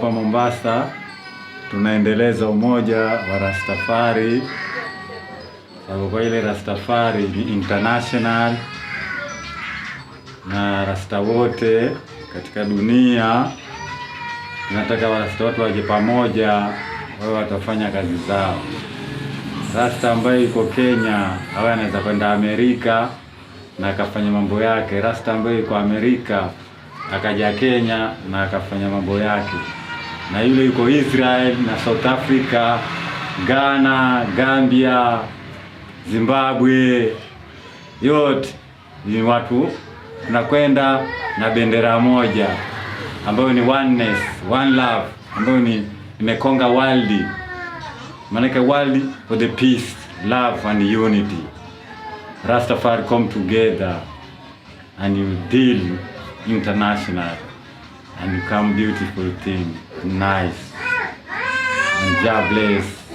hapa Mombasa, tunaendeleza umoja wa Rastafari, sababu kwa ile Rastafari ni international na rasta wote katika dunia tunataka warasta wote waje pamoja, wao watafanya kazi zao. Rasta ambaye yuko Kenya awe anaweza kwenda Amerika na akafanya mambo yake. Rasta ambaye yuko Amerika akaja Kenya na akafanya mambo yake, na yule yuko Israel na South Africa, Ghana, Gambia, Zimbabwe, yote ni watu tunakwenda na bendera moja ambayo ni oneness, one love, ambayo ni imeconquer world, maanake world for the peace, love and unity. Rastafari come together and you deal international and you come beautiful thing, nice. And God bless.